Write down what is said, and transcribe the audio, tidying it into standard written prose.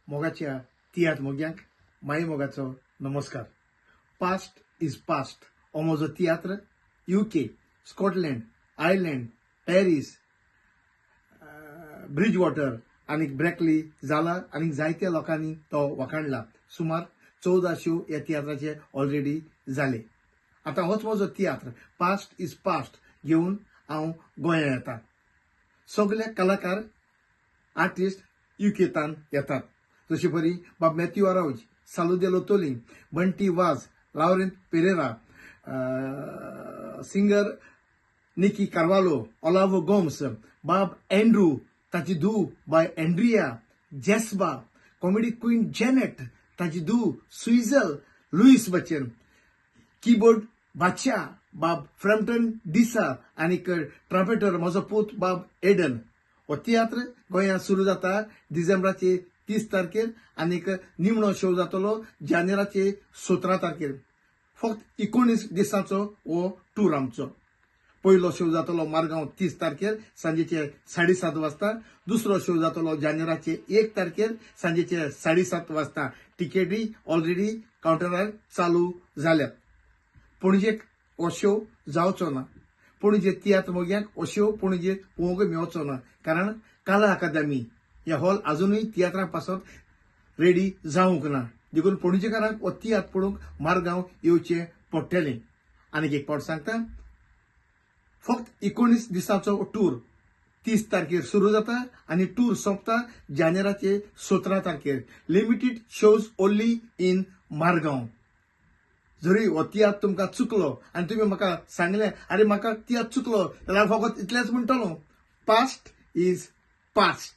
मोगाच्या तियात्र मोग्यांक माई मोगाचो नमस्कार. पास्ट is past हो म्हजो तियात्र UK, Scotland, Ireland, Paris, bridge water आनी ब्रॅकली जाला आनी जायत्या लोकांनी तो वाखाणला. सुमार 14 शो ह्या तियात्राचे ऑलरेडी जाले. आतां होच म्हजो तियात्र पास्ट is past घेवन हांव गोंया येता. सगळे कलाकार आर्टिस्ट युकेतान येतात, जशे परी बाब मॅथ्यू आरावज, सालुदेलो तोलिंग, बंटी वाज, लावरेंत पेरेरा, सिंगर निकी कार्वालो, ओलावो गोम्स, बाब एंड्रू, ताची धूव बाय एंड्रिया, जेस्बा, कॉमेडी क्वीन जेनेट, ताची धूव सुइजल, लुईस बच्चन, किबोर्ड बादशाह बाब फ्रॅम्पटन डिसा आनीक ट्रम्पेटर म्हजो पूत बाब एडन. हो तियात्र गोंयांत सुरू जाता डिसेंबराचे 30 तारखेर आनीक निमणो शो जातलो जानेराचे 17 तारखेर. फक्त 19 दिसांचो हो टूर आमचो. पयलो शो जातलो मारगांव 30 तारखेर सांजेचे 7:30 वाजता. दुसरो शो जातलो जानेराचे 1 तारखेर सांजेचे 7:30 वाजता. टिकेटी ऑलरेडी कावंटरार चालू जाल्यात. पणजेक हो शो जावचो ना. पणजे तियात्र मोग्यांक हो शो पणजे पळोवंक मेळचो ना, कारण कला अकादमी हे हॉल अजुनूय तियात्रां पासत रेडी जावंक ना. देखून पणजेकारांक हो तियात्र पळोवंक मारगांव येवचें पडटलें. आनीक एक फावट सांगता, फक्त 19 दिसांचो टूर 30 तारखेर सुरू जाता आनी टूर सोंपता जानेराचे 17 तारखेर. Limited shows only in Margao. जरी हो तियात्र तुमकां चुकलो आनी तुमी म्हाका सांगलें, आरे म्हाका तियात्र चुकलो, जाल्यार हांव फकत इतलेंच म्हणटलो, पास्ट is past.